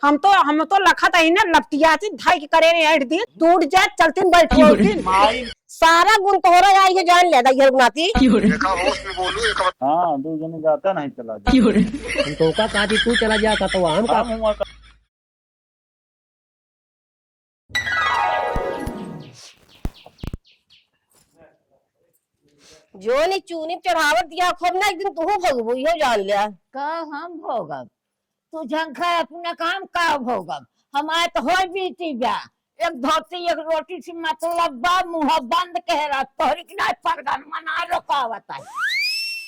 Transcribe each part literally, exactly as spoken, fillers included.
हम तो, हम तो लखत ही ना, लपटियाती धाई के करे रे, ऐंठ दिन टूट जाए, चलतीन बैठी होतीन। माई। सारा गुण तोहरा आई है, जान ले, दैहर नाती। देखा, होश में बोलू, एक बार। हाँ, दो जने जाता नहीं, चला जा। हम तो का कहती, तू चला जा, का तो हम का। हम हुआ का। जोनी चूनी चढ़ावत दिया खूब ना, एक दिन तू भोगबू, इहो जान लिया। का हम भोगब? तू झंखा अपना काम का भोगब? हमारे तो होई बीती बा। एक धोती एक रोटी से मतलब बा, मुँह बंद कह रहा, तोहरी के ना परगन मना रोकावत है।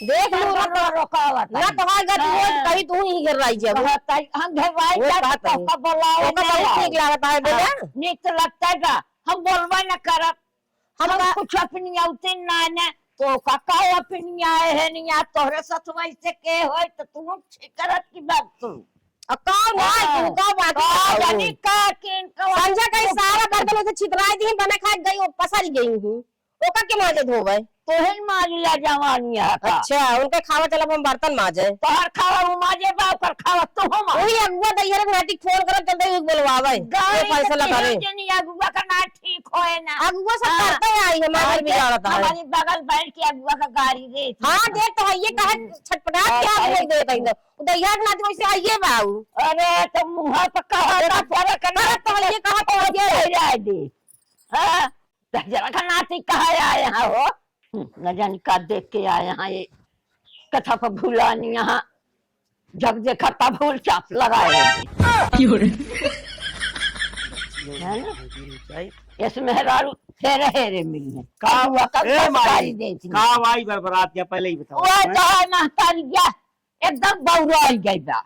देख लू परगन ना, रोकावत ना है। तोहार गति होई, हाँ। कहीं तू ही घेराई जाबू। कहत है, हम घेराई वो जाब, कहत है। तोहका बोलावे ओका ना बहुत आवे। नीक लागत है, बोले? हाँ, नीक तो लगता है बा, हम बोलबे ना करब। हम हम का कुछ अपनी औते ना ने, तो का, का अपनी आए है नहीं, आ तोहरे साथ वैसे के होय, तो तू हम छिकरत की बात तू। आ का ना, हाँ। तू का बात का बताऊ? जानी का, किन का संजय का ई सारा बर्तन उसे छितराई दी, बने खाए गई, वो पसर गई हूँ। ओका के माजे धोवे? तोहे माज ला जवानी है का? अच्छा, उनके खावा चलब हम बर्तन माजे। तोहर खावा वो माजे बा, ओकर खावा तू हम माज। वही अगुआ दैहर के नाती फोन करब, चल दे, बोलवावे। गाड़ी वो फैसला के करे। जनी अगुआ का ना ठीक होए ना। अगुआ सब हाँ। करते आई है, मारे भी जानता है। हमारी बगल बैठ के अगुआ का गाड़ी देत हाँ, है। देत तो है, ये कहे हम्म। छटपटात हाँ, क्या हाँ। बोल देत है इधर। उ दैहर के नाती वैसे आइए बाऊ। अरे, तो मुँह पे कहा था, फर्क ना करत तो है, ये कहा तो है, ये। जाए दे। हाँ, दैहर का नाती कहा आए हैं हो? हम्म, न जानी का देख के आए हैं ये। कथा पर भूलानी यहाँ। जब देखा तब भूल चाप लगाए। क्यों रे? है ना? इस मेहरारू हेरे हेरे मिली है। का, अब वकल ए माई, संस्कारी देती है। का माई बरबरात या पहले ही बताओ, वो हैं? तो है महतारी गया, एकदम बौराई गई बा।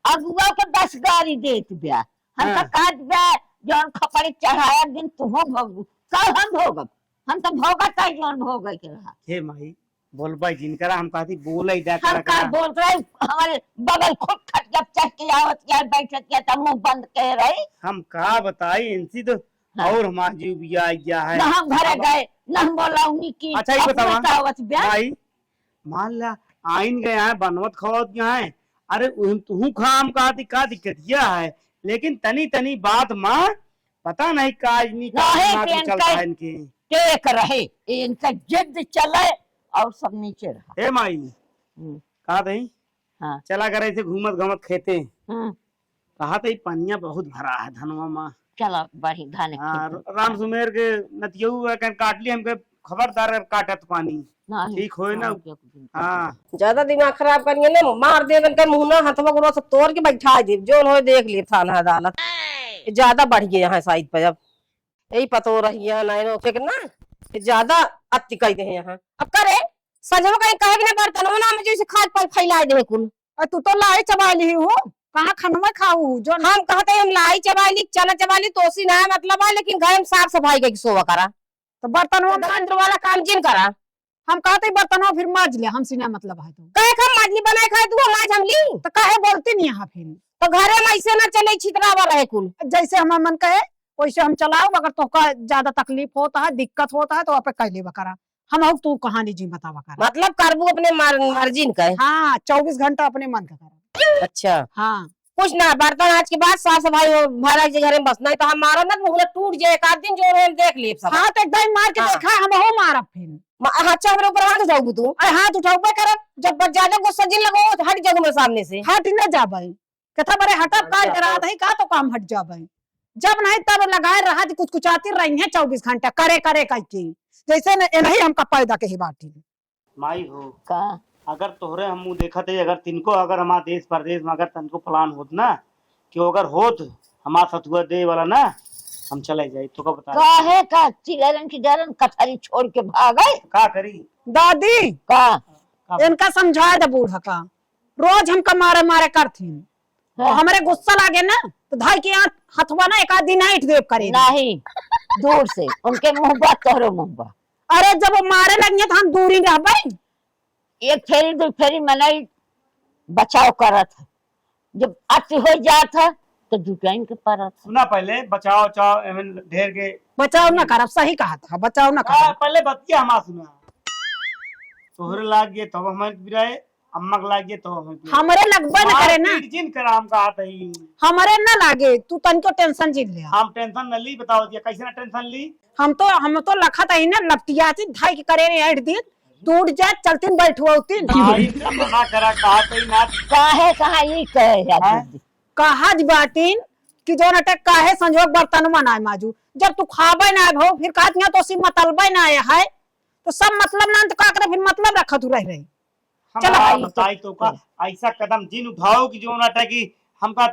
अगुआ के दस गारी देत बा। हम तो हाँ। कहत बा, जौन खपड़ी चढ़ाया दिन तुहो भोगबू। सब हम भोगब। हम तो भोगत है जौन भोगे के रहा। हे माई, बोलबा जिनकरा हम कहती बोले ही दा हम करा का करा। बोलत रहे, हमारे बगल खुद खटिया चढ़ के आवत या बैठत या तब मुँह बंद कह रही। हम का बताई इनसी तो हाँ। और हमार जीव बिया गया है। ना हम घरे अब गए, ना हम बोला उन्हीं की अच्छा, ये अपने बतावा, का आवत बा। माई, मान ला, आइन गए हैं, बनवत खवावत गए हैं। अरे, उन तुहू खा, हम कहा थी, का दिक्कत यह है? लेकिन तनी, तनी बात माँ, पता नहीं का इतनी का काहे दिमाग में के चलता इनका है इनके। टेक रहे, इनका जिद चले और सब नीचे रहा। हे माई, हम्म। कहा थी? हाँ। चला करे ऐसे घूमत घामत खेते। हम्म। कहा तो ई पनिया बहुत भरा है धनवा मा। चला, बढ़ी धान हाँ, खेत। राम सुमेर के नतियऊ है, कहीं काट ली हमके, खबरदार अगर काटत पानी। नहीं, ठीक होए ना? नहीं, एक दिन हाँ। ज्यादा दिमाग खराब करिए ना, मार दे इनका मुंह ना, हथवा गोड़वा से तोड़ के बैठा दे, जोन होए देख लिए थाना अदालत। ये ज्यादा बढ़ गए यहाँ साइड पे अब। यही पतो रही है ना, इन्हों के ना, ये ज्यादा अति कह दे यहाँ। अब करे, संझवा कहीं कहे बिना बर्तनवा ना में जैसे खाद पाई फैला दे कुल। अरे तू तो लाई चबाई ली हूँ, कहाँ खनवा खाऊ हूँ, जो हम कहते हम लाई चबाई ली, चना चबाई ली, तोसी ना मतलब है, लेकिन घर में साफ सफाई के सोवा करा। तो बर्तन तो वो दरिद्र वाला काम जिन करा। हम कहते बर्तन फिर माज ले, हमसे ना मतलब है तो। कहे का माज ली, बनाए खाए तू, माज हम ली। तो काहे बोलती नहीं यहाँ फिर? तो घरे में ऐसे ना चले, छितरावा रहे कुल। जैसे हमार मन कहे, वैसे हम चलाओ, अगर तोहका ज्यादा तकलीफ होता है, दिक्कत होता है, तो आप कह लेवा करा। हम हो तू कहानी जी बतावा करा। मतलब करबू अपने मर-, मर्जी न कहे। हाँ, चउबीस घंटा अपने मन का करा। अच्छा। हाँ। कुछ ना, बर्तन आज के बाद साफ सफाई हो, भरा के घरे में बस, नहीं तो हम मारब ना, तो मुहला टूट जाए, एक आध दिन जो है हम देख लेब सब। हाँ, तो एक दाई मार के हाँ। देखा, हम हो मारब फिर। मा-, हाँ, अच्छा, हमरे ऊपर हाथ उठाऊ तू? अरे हाथ उठाऊ, मैं करब। जब बस ज्यादा गुस्सा जिन लगो, हट जाओ मेरे सामने से। हट न जाबे। कथा बरे हटब, हाँ, काल क्या करात है, का तो काम हट जाबे। जब नहीं तब लगाए रहा जी, कुछ कुछ आती रही है चउबीस घंटा, करे, करे, कह के। जैसे न, ए नहीं हमका पैदा के ही बाटी। माई हो, का? अगर तोहरे हम मुँह देखत है, अगर तिनको, अगर हमार देश परदेश में अगर तनको plan होत ना, कि अगर होत हमार सतुआ दे वाला ना, हम चले जाई, तो का बता? काहे का चिलरन की डरन कथरी छोड़ के भागे? का करी? दादी, का? का? इनका समझा दे बूढ़ा का, रोज हमका मारे मारे करथिन। हाँ। और हमरे गुस्सा लागे ना, तो धाई के हाथ, हथवा ना एक आध दिन ऐंठ देब करे। नहीं, दूर से, उनके मुँह बा, तोहरो मुँह बा। अरे, जब वो मारे लगिए, तो हम दूरी रहबे। एक फेरी, दो फेरी मनई बचाव करत है, जब अति हो जात है, तो जुटाइन के परत है। सुना पहले, बचाव, उचाव, एमन ढेर के बचाव ना करब, सही कहत है, बचाव ना हाँ, करब। पहले बतिया हमार सुना। तोहरे लाग गए, तब हमारे बिराए, अम्मा के लागे तो हम हमरे लगबे न मार करे ना। पीट जिन कराम का आत ही। हमरे न लागे, तू तनिको tension जिन ले। हम tension न ली, बताओ दिया, कैसे ना tension ली? हम तो, हम तो लखत ही ना, लपटियाती धाई के करे रे ऐंठ दिन, टूट जाए, चलतीन बैठवतीन। आई तो मना करा, कहा तो ही ना। काहे, कहा ई कहे है हाँ? दीदी? कहा दी बाटिन कि जौन अटे काहे संजोग बर्तन में ना माजू, जब तू खाबे ना भो, फिर कहत यहाँ तो सी मतलबे ना है, तो सब मतलब ना, तो का करे, फिर मतलब रखत तू रह रही। हम चला। आप बताई तो का, ऐसा कदम जिन उठाओ कि जो ना कि हमका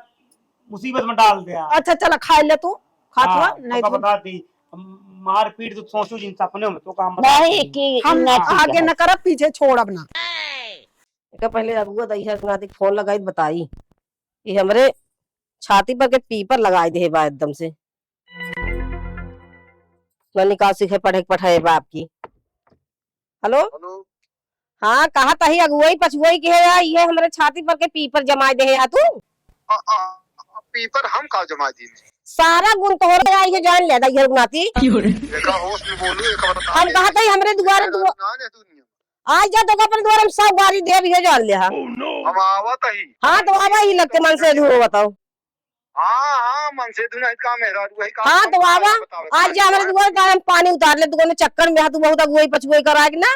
मुसीबत में डाल दे। अच्छा, चला, खाए ले तू, खा हाँ, तू, नहीं हमका तू। बता दी, हम मारपीट तो सोचो जिन सपने में, तो का हम बता नहीं दी। कि हम ना ठीक आगे है। न करब, पीछे छोड़ब ना। एका पहले अगुआ दहिया सुनाती फोन लगाई बताई कि हमरे छाती पर के पीपर लगाई दे बा एकदम से। ना निकासी है पढ़े के पढ़ाए बा आपकी। हेलो? हेलो? हाँ, कहा तही अगुवई पछुवई के है या, ये हमरे छाती पर के पीपर जमाए दे है या तू? आ, आ, आ, पीपर हम का जमाए दी? सारा गुण तोहरे आई है, जान ले दा, ये नाती। देखा, होश में बोलू, एक बार हम कहा तही हमरे दुआरे दुआ-, ना, ना, दुनिया। आज जा तो अपने दुआरे हम सब गाड़ी देब, ये जान ले हा। हम आवत ही। हाँ, तो आवा ही लगते मन से धो बताओ। हाँ, हाँ, मन से धुनाई का मेहरारू वही काम हाँ, हम तो आवा, बतावे, आज पानी जा हमारे उतार दुआरे तार हम पानी उतार ले, तू कोनो चक्कर में हा, तू बहुत अगुवाई पछुआई करा के ना,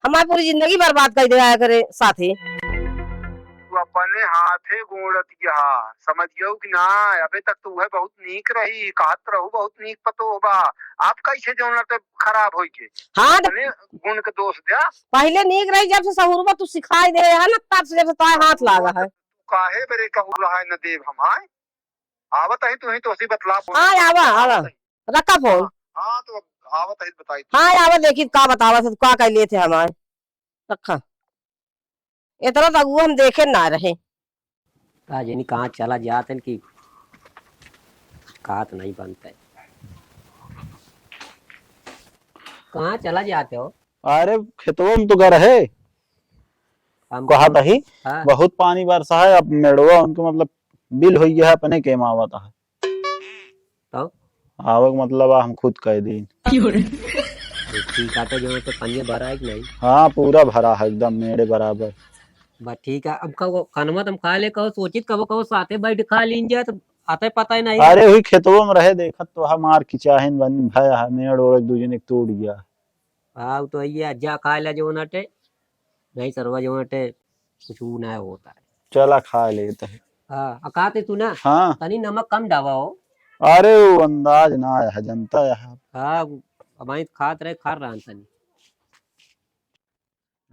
हमारी पूरी जिंदगी बर्बाद कर दे आया करे साथी। तू अपने हाथे गोड़त यहा, समझ गयो कि ना? अबे तक तो वह बहुत नीक रही, कहत रहू बहुत नीक पतो बा, आप कैसे जौन लटे खराब होई के? हाँ, तो अपने गुण के दोष द्या। पहले नीक रही, जब से सहुरबा तू सिखाई दे है ना, तब से जब से ताए हाथ लागा है। काहे बरे कहू रहा है न देव हमाय? आवत ही तू ही तो सी बतला फोन। हाँ, आवा, आवा। रखा फोन। हाँ, हाँ, तो अब आवत ही बताई। हाँ, आवा, देखी का बतावा से, का कह लिए थे हमारे। रखा। इतना तो अगुआ हम देखे ना रहे। का जानी कहाँ चला जात है कि कहा तो नहीं बनता है। कहाँ चला जाते हो? अरे, खेतवा में तो गर है। हम कहा कौन? तही, हाँ। बहुत पानी बरसा है, अब मेड़वा उनके मतलब बिल हो गया है, अपने के मावत है। तो? आवक मतलब आ, हम खुद कह दी। ठीक है, तो जो है तो पानी भरा है कि नहीं? हाँ, पूरा भरा है एकदम मेड़े बराबर। बस ठीक है, अब कहो, खानवा तुम खा ले, कहो, सोचित कबो, कहो, साथे बैठ खा लीन जाए, तो आते पता ही नहीं। अरे, वही खेतवा में रहे, देखत तो हमार की चाहे बन भया है, मेड़ ओड़ एक दूजे ने तोड़ गया। हाँ, वो तो है, जा खा ले जो नटे, नहीं सरवा जो नटे, कुछ वो ना होता है। चला खा लेते हैं। हाँ, आ, कहा थे तू ना? हाँ। तनी नमक कम डावा हो। अरे, वो अंदाज ना आया है, जनता है। हाँ, वो हमारी खात रहे, खा रहा तनी।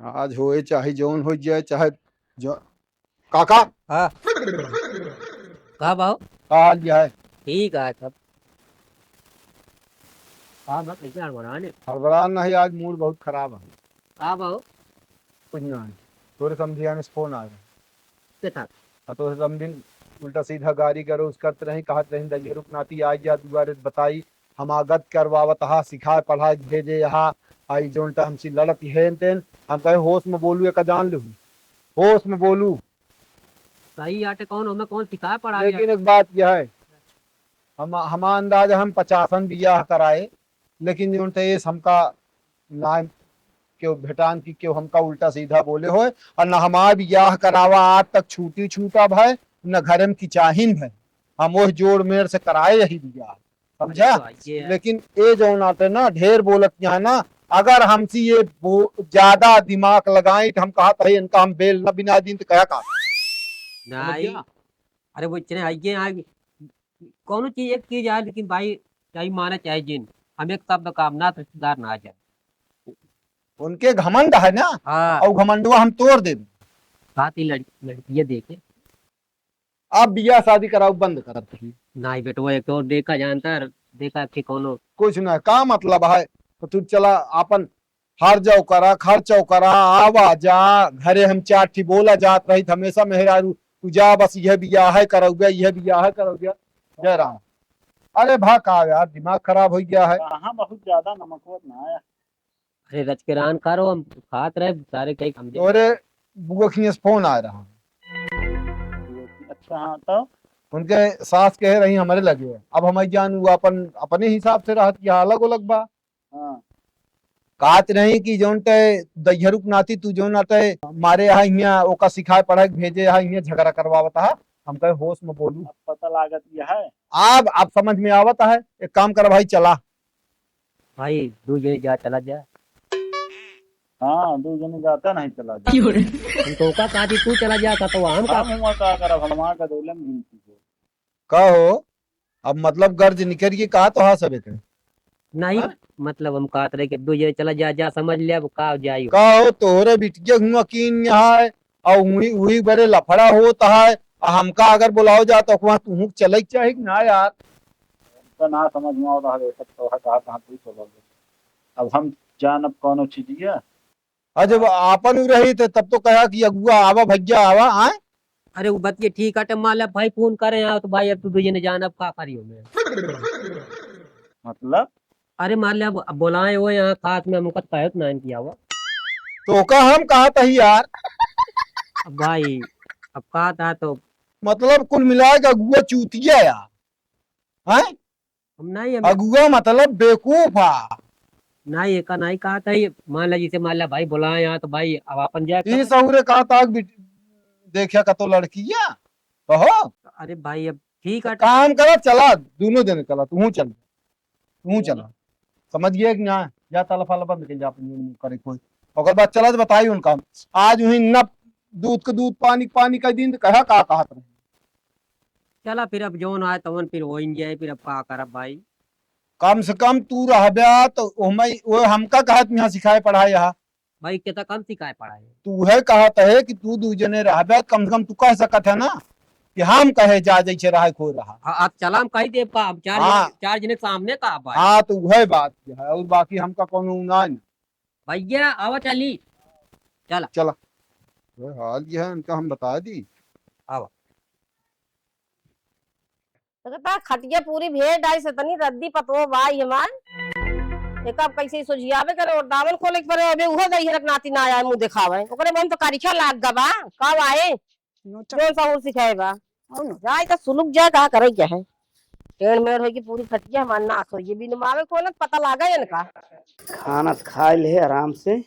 आज होए चाहे जौन हो जाए, चाहे जो, काका। हाँ। का बाऊ? का हाल है? ठीक है सब। हाँ, बस ऐसे हड़बड़ा ने। हड़बड़ा नहीं, आज मूड बहुत खराब है। का बाऊ? कुछ ना है। तोरे समधिया ने फोन आ रहा। के था? आ तोरे समधिन उल्टा सीधा गारी गलौज करत रही, कहत रही, "दहिया रुक नाती, आ जा दुआरे बताई।" हम आगत करवावत हा, सिखाए पढ़ाए भेजे हा, आई जौन टा हमसे लड़त हेन तेन, हम कहे, "होश में बोलू, एका जान लू, होश में बोलू।" सही आटे कौन, हमें कौन सिखाए पढ़ाए लेकिन गया? एक बात यह है, हम, हमारा अंदाज हम पचासन बियाह कराए, लेकिन जौन टा एस हमका ना केव भेटान की केव हमका उल्टा सीधा बोले होए, और न हमार बियाह करावा आज तक छूटी छूटा भय, न घरे में किचाहिन भय। हम ओह जोड़ मेड़ से कराए यही बियाह, समझा? तो ये है। लेकिन ए जौन आटे ना, ढेर बोलत यहाँ ना, अगर हमसे ये बो-, ज्यादा दिमाग लगाई तो हम कहत है, इनका हम बेल न बिना दिन तो कहा का? नहीं। समझ गया? अरे वो इतने आइए यहाँ, कौनो चीज, एक चीज है, लेकिन भाई, चाहे माना चाहे जिन, हम एक शब्द काम ना रिश्तेदार ना आ जाए। उनके घमंड है ना, हाँ। और घमंडवा हम तोड़ देब। बात ही लड़-, लड़कियाँ देखे। आप बियाह शादी कराओ बंद करत ही। नहीं बेटवा, एक तो देखा जानता है, देखा कि कौनो कुछ ना, का मतलब है? तो तू चला आपन हर जाओ करा, खर्चो करा, आवा जा, घरे हम चार ठी बोला जात रही हमेशा मेहरारू, तू जा बस यह बियाह है करौगे, यह बियाह है करौगे। जय राम। अरे भा का यार, दिमाग खराब हो गया है। कहाँ बहुत ज्यादा नमकवा ना आया। अरे रच के रान करो, हम खात रहे, सारे कई काम दे। तोरे बुआ खिए से फोन आ रहा। अच्छा, हाँ, तो? उनके सास कह रही हमारे लगे, अब हम जान वो अपन, अपने हिसाब से रहत कि अलग अलग बा। हाँ। बात नहीं कि जौन ते दैहरुक नाती तू जौन आते मारे हा हियाँ ओका सिखाए पढ़ाए के भेजे हा हियाँ झगड़ा करवावत हा। हम कहे होश में बोलू। अब पता लागत यह है। अब, अब समझ में आवत है। एक काम कर भाई, चला। भाई, दू जने जा, चला जा। हाँ, दू जने जाता नहीं, चला जा। हम तो ओका कहा थी, तू चला जा, का तो हम का हम हुआ का करब, हम वहाँ का डोले में घूमती है। का हो? अब मतलब गर्ज निकल के कहा तो हाँ सबे के। नहीं, हाँ? मतलब हम कहत रहे कि दू जने चला जा, जा समझ ले, अब का जाई हो। का हो, तोहरे बिटिया हुआ कीन यहाँ है, और हुई, हुई बड़े लफड़ा होत है, आ हमका अगर बुलाओ जा तो वहाँ तू चले के चाही कि ना यार? हमका ना समझ में आवत है, सब तो है, कहा, कहाँ तू चला गया। अब हम जानब कौनो चीज है? और जब आपन उ रही थे, तब तो कहा कि अगुआ आवा, भैया आवा, आए। अरे, वो बतिया ठीक है, मान ले भाई फोन करे, आओ तो भाई, अब तू दू जने जाना, अब का करियो मैं? मतलब? अरे, मान ले अब, अब बुलाए हो यहाँ खास में, हमको तो कहे तो ना इनकी आवा। तो का हम कहा था ही यार? अब भाई, अब कहा था तो मतलब कुल मिला के अगुआ चूतिया यार, हैं? हम नहीं, हम अगुआ मतलब बेवकूफ आ। नहीं, एका नहीं कहा था, ये मान ला, जैसे मान ला भाई बुलाए यहाँ तो भाई अब अपन जाए ई कब? सहुरे कहा था कि बिट-, देखा का तो लड़किया, कहो। अरे भाई, अब ठीक है। काम करा, चला, दोनों जने चला, तू चल, तू चला। समझ गया कि ना? जा ताला फाला बंद कर, जा अपन जो करे कोई। ओकर बाद चला तो बताई उनका। आज वहीं न दूध के दूध, पानी के पानी कह दिन तो कहा का कहत रहे। चला फिर, अब जौन आए तवन फिर होइन जाए, फिर अब का करब भाई? कम से कम तू रहब्या तो ओहमे, वो हमका कहत यहाँ सिखाए पढ़ाए यहाँ। भाई, केतना कम सिखाए पढ़ाए? तू है कहत है कि तू दू जने रहब्या, कम से कम तू कह सकत है ना कि हम कहे जा जैसे रहे कोई रहा। हाँ, अब चला हम कह देब का, अब चार हाँ। जने, चार जने के सामने का भाई? हाँ, तो वह बात है, और बाकी हमका कौनो ना है। भैया, आवा चली। चला। चला। वह हाल ये है, इनका हम बता दी। आवा। तो कहता, खटिया पूरी भेड़ डाइस, इतनी रद्दी पतोह बा ई हमार। एक अब कैसे सोझियावे करे और दामन खोले के परे, अबे उहो दहिजरक नाती ना आए मुँह देखावे। ओकरे मन तो करिखा लाग गबा। कब आए? नोचा। कौन सहूर सिखाए बा? और न। जाए तो सुलुक जाए, का करे क्या है? टेढ़ मेढ़ होई कि पूरी खटिया हमार नाश होई। ये बिन मावे खोलत पता लागे इनका। खाना तो खाए ले आराम से,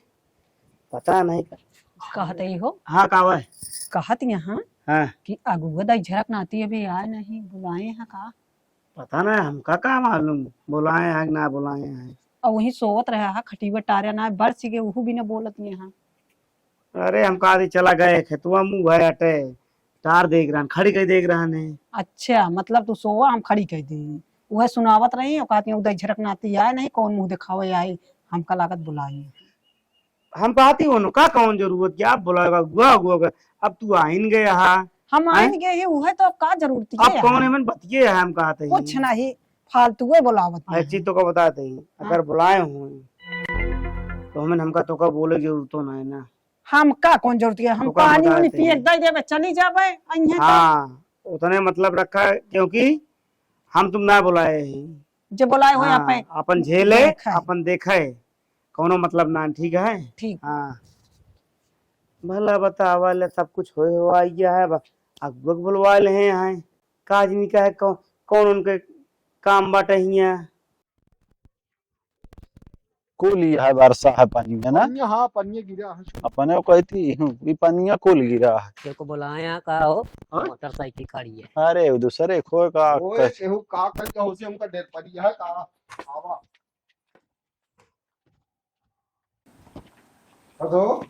पता नहीं। कहत ही हो? हाँ, का बा? कहत यहाँ हाँ। कि अगुआ दहिजरक नाती अभी आए नहीं, बुलाए हैं का? पता ना, हमका का मालूम, बुलाए हैं कि ना बुलाए हैं। और वहीं सोवत रहा है, खटिया टारे ना, बरस के उहू भी ना बोलत यहाँ। अरे, हम कहा थी चला गए खेतवा मुँह भय अटे, टार देख रहन, खड़ी कई देख रहन है। अच्छा, मतलब तू सोवा, हम खड़ी कई दी। वह सुनावत रही, और कहती, "उदय झरक नाती आए नहीं, कौन मुँह दिखावे आई, हमका लागत बुलाई।" हम कहती, "उनका कौन जरूरत, क्या आप बुलाएगा, गुआ, गुआ, गुआ।" अब तू आइन गए हा। हम हैं? आइन गए ही, उहे तो अब का जरूरत अब है कौन यार? एमन बतिये है, हम कहते हैं। कुछ नहीं, फालतू है बुलावत नहीं। चीज तो का बताते हैं, हाँ। अगर बुलाए हुए, तो हमें, हमका तो का बोले की जरूरत तो ना है ना। हमका कौन जरूरत है? हम तो का पानी बताते उनी पिए हैं? के दे देबे, चली जाबे, अइहें तो। हाँ, उतने मतलब रखा है, क्योंकि हम तुम ना बुलाए हैं। जे बुलाए हो हाँ, अपन अपन झेले, देखे। अपन देखे, कौनो मतलब ना, ठीक है? ठीक। हाँ। भला बतावा ले, सब कुछ होए हो आई गया है, बस अगुआ के बुलवा ले हैं, हैं। का आदमी का है, कौ-, कौन उनके काम बाटे हियाँ? कुल ई है, वर्षा है, पानी है ना? पनिया, हाँ, पनिया गिरा है। अपने को कहती हूँ, ई पनिया कुल गिरा है। तेरे को बुलाया का हो? हाँ? मोटरसाइकिल खड़ी है। अरे, वो दूसरे खोए का ओए, कह- केहू का कह के होसे हमका डर पड़ी है का? आवा। हेलो।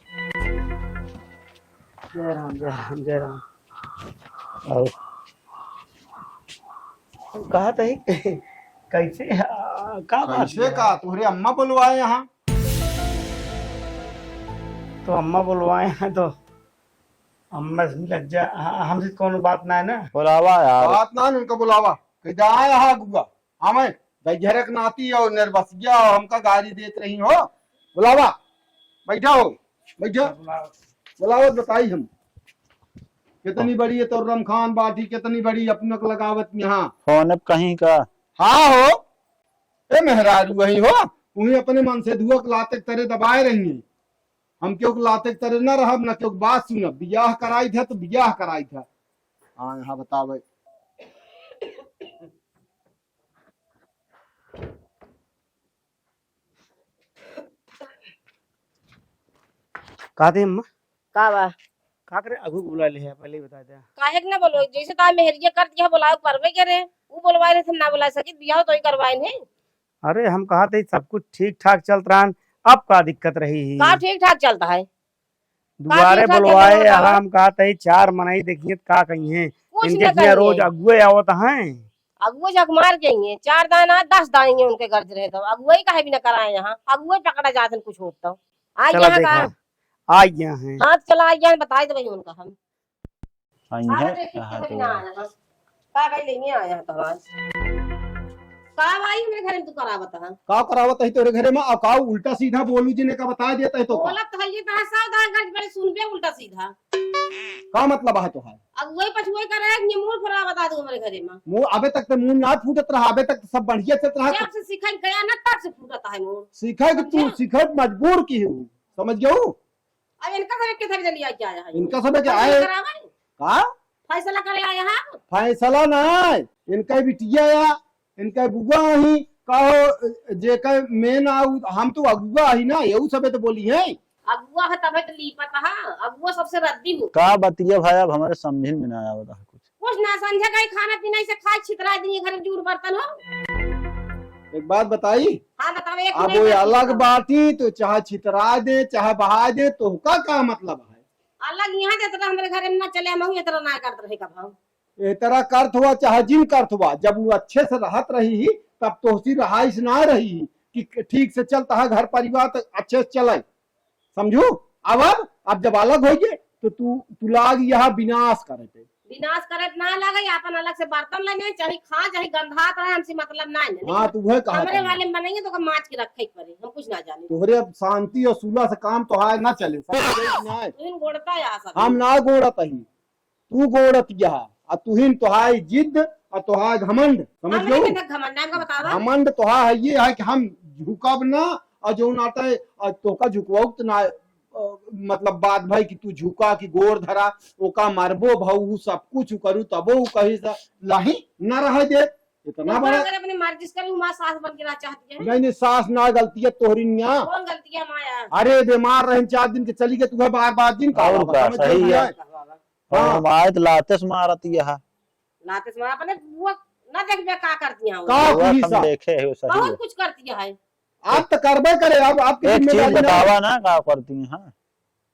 जय राम, जय राम, जय राम। आओ। हम कहा था ही, कैसे, आ, का बात कैसे है? का? तुम्हारे अम्मा बुलवाए यहाँ। तो अम्मा बुलवाए हैं तो अम्मा से लग जा, हाँ, हमसे कौनो बात ना है ना। बुलावा यार। बात ना है, उनका बुलावा। कह दे, "आए हा गुआ, हमें दहिजरक नाती और निर्बसिया और हमका गारी देत रही हो। बुलावा, बैठा हो, बैठा।" बुलावा। बुलावा, बताई हम। कितनी बड़ी है तो रमखान बाटी, कितनी बड़ी अपने को लगावत यहाँ। फोन अब कहीं का। हाँ हो, ए मेहरारू वही हो, वही अपने मन से धुआ के लाते के तरे दबाए रही है। हम केहू के लाते के तरे ना रहब, ना केहू के बात सुनब। बियाह कराई था तो बियाह कराई था। हाँ, यहाँ बतावे। का दे अम्मा? का बा? का करे अगू बुला ले है, पहले ही बता दे। काहे के ना बोलो, जैसे तो मेहरिया कर दिया, बोलाओ करबे करे। ऊ बोलवाए रहे थे, ना बोला सकी, बियाह तो ही करवाए नहीं। अरे हम कहा थे सब कुछ ठीक ठाक चलत रहन, अब का दिक्कत रही ही? का ठीक ठाक चलता है? का दुआरे ठीक ठाक चलता बुलवाए है यहाँ, बतावा? हम कहा थे चार मनई देखिए का कही है, कुछ इनके ना हियाँ कही रोज है। अगुए आवत हैं। अगुए झक मार जाइए, चार दाना दस दाएंगे उनके गर्ज रहे तो अगुए काहे भी ना कराए यहाँ, अगुए पकड़ा जात हैं कुछ होत तो। आ चला यहाँ देखा, का? आ गया है। हाँ, चला आ गया है, बताई दे भाई उनका हम। आई हाँ, है, तो देख के हाँ, कभी तो ना आया, हाँ। का भाई लेंगे आया तो आज। का भाई मेरे घर में तू करावत है? का करावत है तोरे घरे में? और का उल्टा सीधा बोलू जी ने का बता देता है तो का? बोलत है ये तो है, सावधान कर, पहले सुनबे उल्टा सीधा। का मतलब है तोहार? अगुए पछुए करे, ये मूड़ फुरा बता दू हमारे घरे में। मुंह अबे तक तो मुंह ना फूटत रहा, अबे तक तो सब बढ़िया चलत रहा। जब से सीखल गया ना, तब से फूटत है मूड़। सीखे कि तू समझे? सीखे मजबूर की हो, समझ गयो? अब इनका सब के धर लिया क्या है? इनका सब के फैसला आए। करावे? का? फैसला करे आए हैं? फैसला ना है, इनका बिटिया या इनका बुआ ही का हो, जेकर मेन आउ, हम तो अगुआ ही ना, यहू सबे तो बोली है। अगुआ है तबे तो लीपत है, अगुआ सबसे रद्दी हो। का बतिया भाई, अब हमारे समझे में ना आवत है कुछ। कुछ ना समझे, कहीं खाना पीना इसे खाए छितरा दिए घर में जूठ बर्तन हो। एक बात बताई? हाँ, बताओ, एक अब मिनट वो में अलग पूछो। बाटी तो चाहे छितरा दे, चाहे बहा दे, तो का, का मतलब है? अलग यहाँ जितना हमारे घर में ना चले, हम इतना ना करते रहे कब हम। ए तरह करत हुआ चाहे जिन करत हुआ, जब वो अच्छे से रहत रही ही, तब तोहसी रहाइश ना रही ही कि ठीक से चलता है घर परिवार, तो अच्छे से चले, समझू? अब, अब, अब जब अलग हो गए तो तू, तू लाग यहाँ विनाश करे पे। विनाश करत ना लगे, अपन अलग से बर्तन लेने, चाहे खा, चाहे गंधात रहे, हमसे मतलब ना है। हाँ, तू वह कहा हमरे था। वाले में बनाइए तो ओकर माच के रखे के पड़े, हम कुछ ना जाने। तोहरे अब शांति और सुलह से काम तो है ना चले, समझ गई कि ना? तुहिन गोड़ता है सब। हम ना गोड़त ही। तू गोड़त यह, आ तुहिन तोहाई जिद, आ तोहाई घमंड, समझ हम गयो? नहीं कहते घमंड, हमका बतावा। घमंड तोहा है ये है कि हम झुकब ना, और जो नाटे, और तोका झुकवाउत ना, अ, मतलब बात भाई कि तू झुका कि गोड़ धरा, ओका मारबो भाऊ, ऊ सब कुछ करू, तबो ऊ कही सा, लाही ना रह दे। इतना ऊपर बड़ा अगर अपने मर्जी से करी, माँ सास बन के रह चाहती है। नहीं, नहीं, सास ना गलती है तोहरी ना। कौन गलती है माया? अरे बीमार रहन चार दिन के चली गई, तुम्हें बार बार दिन का और बाबा, का, समझ सही गई है। है। और हाँ। हम आए तो लाते से मारत यह। लाते से मार, अपने बुआ ना देखबे का करती हैं वो। का बुआ कुली हम सा? देखे हो सही बहुत है। कुछ करती है। आप तो करबे करे, अब आपकी एक चीज जिम्मेदारी ना। बतावा ना, का करती हैं?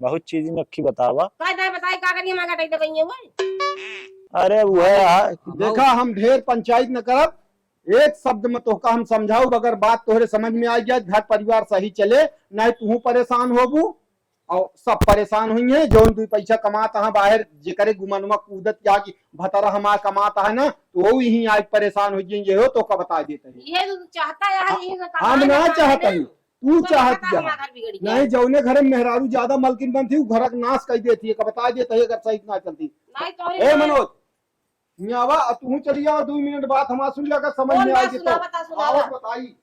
बहुत चीज में अक्खी बतावा। का ना बताए, का करिए, मैं गटाई दवाइए हुए। अरे वो है, हाँ। देखा, हम ढेर पंचायत न करब, एक शब्द में तोहका हम समझाऊ, अगर बात तोहरे समझ में आ गया, घर परिवार सही चले, नहीं तू परेशान होबू, और सब परेशान हुई हैं। जौन दुई पैसा कमात है बाहर, जेकरे गुमनवा कूदत या कि भतरा हमार कमात है ना, तो वो यहीं आज परेशान हो जाएंगे हो, तो का बता देते हैं। ये तो चाहता है, हाँ, ये तो हम कमाए ना ना चाहते हैं। तू तो चाहत पता जा। हमार घर बिगड़ गया। नहीं, जौने घर में मेहरारू ज्यादा मलकिन बनती, वो घर का नाश कर देती है, का बता देते हैं, अगर सही ना चलती। नहीं, तो ए मनोज, यहाँ आवा, तू चली आवा, दो मिनट बात हमार सुन ले, अगर समझ कौन में बात आई तो। सुनावा, ता सुनावा। आवत बताई।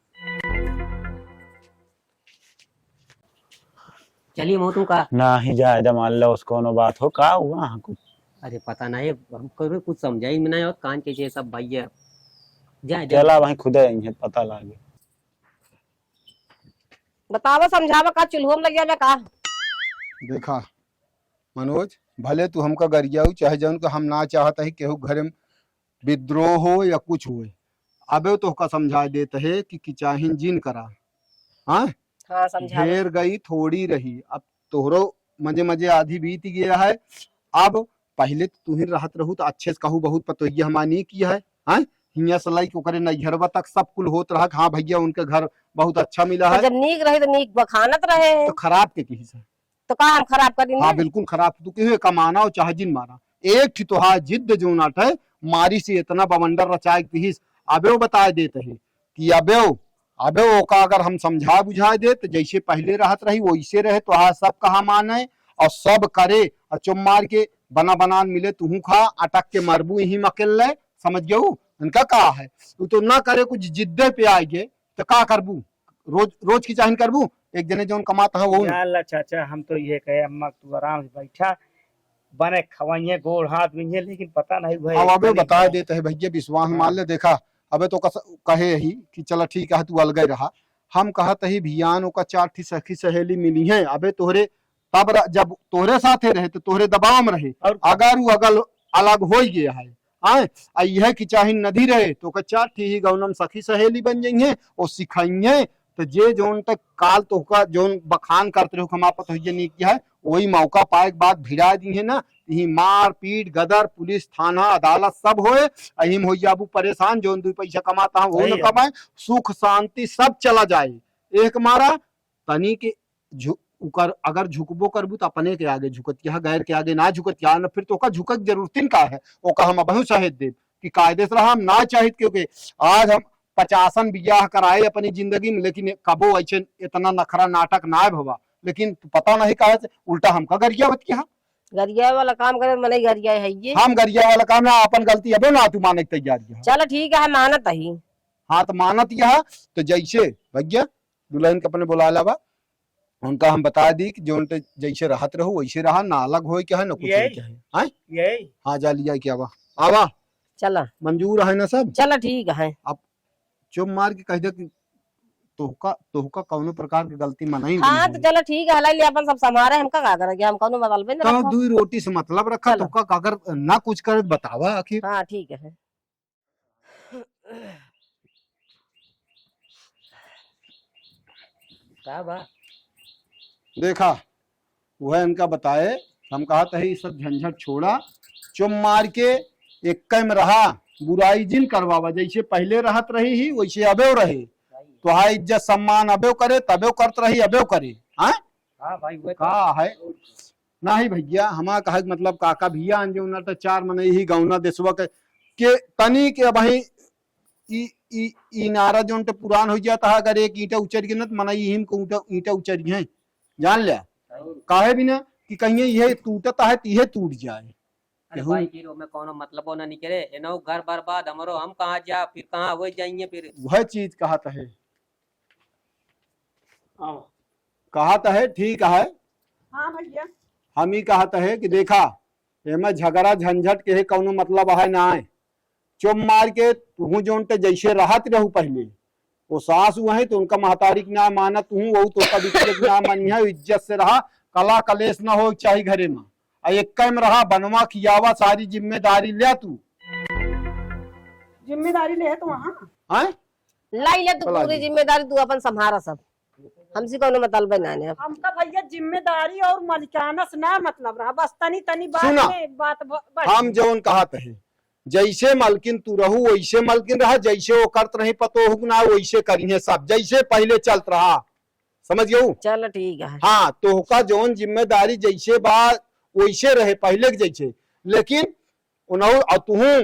चलिए, मोटू का। नाही जाए दे, मान लो, उस कोनो बात हो, का हुआ हाँ कुछ? अरे, पता नहीं, हमको भी कुछ समझाई में नहीं और कान के ये सब भैया। जाए दे। चला, वहीं खुदे आई है, पता लागे। बतावा, समझावा, का चूल्हो में लग जावे का? देखा, मनोज, भले तू हमका गरियाऊ, चाहे जौन का, हम ना चाहत ही केहू घरे में विद्रोह हो या कुछ होए, अबे तोहका समझाए देत है कि किचाहिन जिन करा। हाँ? हाँ, समझावा। ढेर गई थोड़ी रही, अब तोहरो मजे मजे आधी बीत गया है। अब पहले तो तू ही रहत रहू तो अच्छे से कहू, बहुत पतोहिया हमार नीक किया है, हाँ? हियाँ से लइके ओकरे नैहरवा तक सब कुल होत रहा कि हाँ भैया उनके घर बहुत अच्छा मिला तो है। जब नीक रहे तो नीक बखानत रहे। तो खराब के किही से? तो का हम खराब कर हाँ, दिने? बिल्कुल खराब। तू कहे कमाना हो चाहे जिन मारा, एक ठी तोहार जिद जो नाट है, मारी से इतना बवंडर रचाए के दिहिस। अबे वो बताए देत है कि अबे वो, अबे वो का अगर हम समझा बुझाए दे तो जैसे पहले रहत रही वैसे रहे, तोहार सब कहा माने और सब करे और चुप मार के बना बनान मिले, तुहू खा, अटक के मरबू यहीं मकेल ले, समझ गयो? उनका का है, वो तो ना करे, कुछ जिद्दे पे आए गए, तो का करबू? रोज, रोज की चाहिन करबू? एक जने जौन कमात है, वो न। या अल्लाह चाचा, हम तो ये कहे, अम्मा, तू आराम से बैठा, बने खवाइए, गोड़ हाथ में ये, लेकिन पता नहीं हुआ अब एक अबे दिन बता क्या। देते हैं भैया, विश्वास हाँ। मान ले, देखा, अबे तो कस-, कहे ही कि चला ठीक है, तू अलगे रहा। हम कहत ही भियान ओका चार ठी सखी सहेली मिली हैं, अबे तोहरे तब र-, जब तोहरे साथे रहे तो तोहरे दबाव में रहे। और का? अगर वो अगल अलग हो गया है, आए, आ यह कि चाहे नदी रहे तो ओकर चार ठी ही गौनम सखी सहेली बन जाइए और सिखाइए। तो जे जौन तक काल तोहका जौन बखान करत रहे, हम आपत होइए नहीं किया है, वही मौका पाए के बाद भिड़ा दी है ना, यही मार पीट, गदर, पुलिस, थाना, अदालत सब होए, अहिम हो जाबू परेशान, जौन दू पैसा कमाता है वो सही न है। कमाए, सुख शांति सब चला जाए। एक मारा तनी के झु-, उकर अगर झुकबो करबू तो अपने के आगे झुकत यहाँ, गैर के आगे ना झुकत यहाँ, न फिर तो ओका झुकक जरूरतिन का है, ओका हम अबहु सहेज देब कि कायदे से रहा, हम ना चाहित, क्योंकि आज हम पचासन बियाह कराए अपनी जिंदगी में, लेकिन कबो ऐसे इतना नखरा नाटक ना भवा, लेकिन तू पता नहीं काहे से उल्टा हमका गरिया बत किया। गरिया वाला काम करे, मने गरिया है ये। हम गरिया वाला काम ना, अपन गलती अबे ना तू माने के तैयार है। चलो ठीक है, मानत ही। हाँ, तो मानत यह, तो जैसे भैया दुल्हन के अपने बुला लावा, उनका हम बता दी कि जो उनके जैसे रहत रहो वैसे रहा, ना अलग होए क्या है, ना कुछ होए यही। क्या है। हाँ? यही। हाँ, जा लिया क्या बा? आवा। चला। मंजूर है ना सब? चला, ठीक है। अब चुप मार के कह दे कि तोहका, तोहका कौनो प्रकार की गलती में नहीं हाँ, तो चला, ठीक है, हलाई ले अपन सब संभारे, हमका का करेंगे, हम कौनो बगल में न तो रखो। दुई रोटी से मतलब रखा, चला। तोहका अगर ना कुछ करे, बतावा आखिर। हाँ, ठीक है। का बा? देखा, वह इनका बताए, हम कहा तही, "ई सब झंझट छोड़ा, चुप मार के एक में रहा, बुराई जिन करवावा, जैसे पहले रहत रही ही, वैसे अबेव रहे। तोहार इज्जत सम्मान अबेव करे, तबेव करत रही, अबेव करे।" हाँ? हाँ भाई, वो तो का है? नहीं भैया, हमार कहे के मतलब काका भैया आन जो ना तो चार मनई ही गौना देसवा के, के तनी के भाई ई, ई, ई नारा जोन ते पुरान हो जाता है, अगर एक ईंटा उचर गया ना तो मनई हिम को ईंटा, ईंटा उचर गए, जान लिया। काहे बिना कि कहीं यह टूटता है तो यह टूट जाए। अरे केहू भाई, फिर ओमे कौनो मतलबो ना निकले, एनहु घर बर्बाद, हमरो हम कहाँ जा, फिर कहाँ हो जाइए फिर। वह चीज कहत है। आओ। कहत है, ठीक है। हाँ भैया। हम ही कहत है कि देखा, एमे झगड़ा झंझट के है, कौनो मतलब है ना है। चुप मार के तू जोन ते जैसे रहत रहू पहले, वो सास हुआ है तो उनका महतारी के ना मानत हूँ, वो तो कभी के ना मानी है, इज्जत से रहा, कला कलेश ना हो चाहे घरे में। आ एक में रहा, बनवा खियावा, सारी जिम्मेदारी ले तू। जिम्मेदारी ले है तो वहाँ। हैं? लाई ले तू चला पूरी जी। जिम्मेदारी तू अपन संभारा सब। हमसे कौनो मतलब ना है। हमका भैया जिम्मेदारी और मलिकाना से ना मतलब रहा, बस तनी तनी बात सुना, में बात ब-, बढ़ हम गई। जौन कहत है, जैसे मलकिन तू रहू वैसे मलकिन रहा, जैसे वो करत रही पतोह ना वैसे करिहे सब, जैसे पहले चलत रहा, समझ गऊ? चल ठीक है। हाँ, तोहका जौन जिम्मेदारी जैसे बा वैसे रहे पहले के जैसे, लेकिन उनहु, और तुहूँ,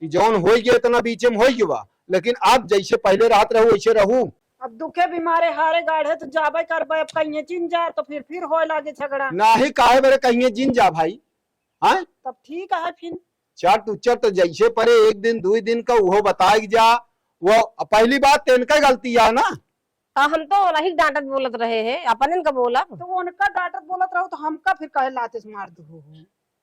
ई जौन होई गया इतना बीचे में होई गया बा, लेकिन अब जैसे पहले रहत रहू वैसे रहू। अब दुखे बीमारे हारे गाढ़े तो जाबे करबे, अब कहीं जिन जा तो फिर, फिर होए लागे झगड़ा। नाही, काहे बरे कहीं जिन जा भाई, हाँ? तब ठीक है फिर। चट उचट तो जैसे परे एक दिन दुई दिन का उहो बताए के जा, वो पहली बात तो इनका गलती है ना। आ, हम तो वही डांटत बोलत रहे हैं, अपनन का बोलब। तो उनका डांटत बोलत रहो तो हमका फिर कहे लाते से मार दो हो।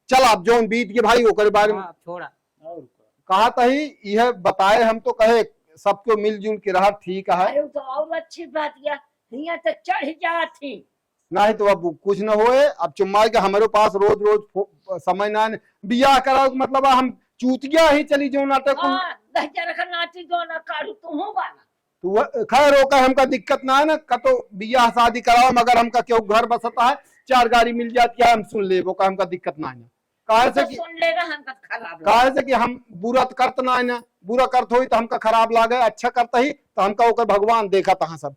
चल, अब जौन बीत के भाई ओकरे बारे में हाँ, छोड़ा। और का? कहा तही, यह बताए हम तो कहे सबको मिलजुल के रहा ठीक है। अरे, वो तो और अच्छी बात या, हियां तो चढ़ जात ही। नहीं तो अब कुछ न होए, अब चुम्मा के हमारे पास रोज रोज फो-, समय ना न-, बियाह कराओ के मतलब हम चूतिया ही चली जो नाटक। हाँ, दहिजरा का नाती जो ना काढ़ू तुहूँ बाना। तो वह, खैर, ओकर हमका दिक्कत ना है ना, कतो बियाह शादी कराओ, मगर हमका केहू घर बसता है, चार गाड़ी मिल जाती है, हम सुन लेब, ओकर हमका दिक्कत ना है ना। काहे से तो कि, सुन लेगा, हमका खराब लगे। काहे से कि हम बुरा तो करत ना है ना, बुरा करत होई तो हमका खराब लागे, अच्छा करत ही तो हमका ओकर भगवान देखत हैं सब।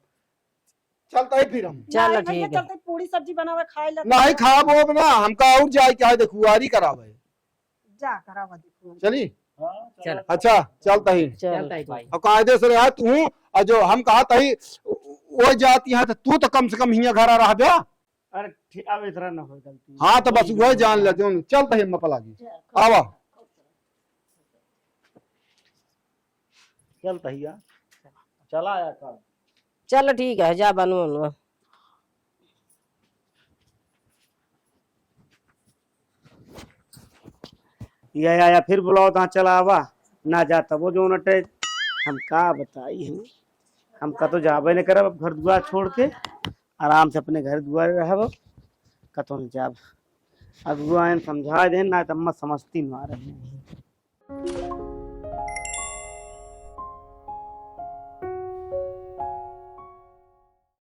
चलता ही फिर हम। चल, नहीं भैया, ठीक है। चलते पूरी सब्जी बनावे खाए लग नहीं खाब ओब ना, हमका और जाए के है, देखुआरी करावे। जा करावा देखो। चली? हाँ, चल। चलो। अच्छा, चलता ही। चल। चलता ही भाई। और कायदे से रहा तू, और जो हम कहा तही, वो जाती है तो तू तो कम से कम हियां घर आ रहा बे। अरे, ठीक, अब इतना ना हो गलती। हाँ, तो बस वही जान ले, जो चलता ही मपला जी। चल। आवा। चलता ही यार। चला आया काम। चल ठीक है, जा बनवा उनवा। या, या, या, फिर बुलाओ, तहाँ चला आवा। ना जा तबो जो नटे, हम का बताई हम, हम कतो जाबे न करब अब घर दुआर छोड़ के, आराम से अपने घर दुआरे रहब। कतौ न जाब। अगुआइन समझाइ देन, नाहीं त अम्मा समझती ना रही।